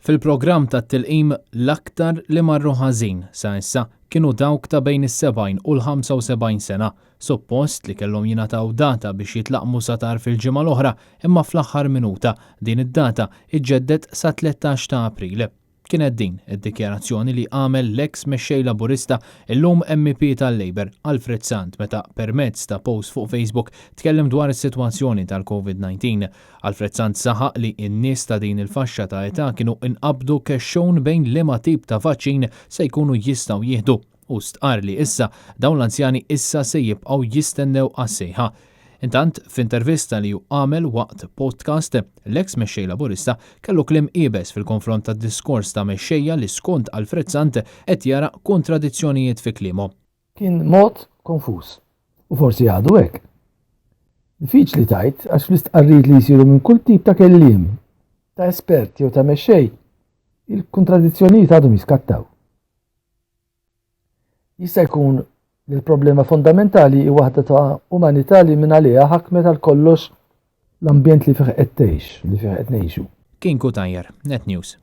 Fil-programm tat-tilqim l-aktar li marru ħażin sa issa kienu dawk ta' bejn is-70 u l-75 sena. Suppost li kellhom jingħataw data biex jitlaqqmu sa tarf il-ġimgħa l-oħra imma fl-aħħar minuta din id-data iġġeddet sa 13 ta' April. Kienet din id-dikjarazzjoni li għamel l-eks Mexxej Laburista, illum MEP tal-Labour, Alfred Sant meta permezz ta' post fuq Facebook tkellem dwar is-sitwazzjoni tal-Covid-19. Alfred Sant saħaq li n-nies ta' din il-faxxa ta' età kienu nqabdu kexxun bejn liema tip ta' vaċċin se jkunu jistgħu jieħdu u stqarr li issa dawn l-anzjani issa se jibqgħu jistennew għas-sejħa. Intant, f'intervista li hu għamel waqt podcast, l-eks Mexxej Laburista kellu kliem iebes fil-konfront tad-diskors ta' mexxejja li skont Alfred Sant qed jara kontradizzjonijiet fi kliemhom. Kien mod konfuż. U forsi għadu hekk. Diffiċli tgħid għax fl-istqarrijiet li jsiru minn kull tip ta' kelliem, ta' espert jew ta' mexxej, il-kontradizzjonijiet għadhom jiskattaw. Jista' jkun li l-problema fondamentali hi waħda ta' umanità li mingħaliha ħakmet għal kollox l-ambjent li fih qed tgħix, li fih qed ngħixu. Kien Cutajar, Net News.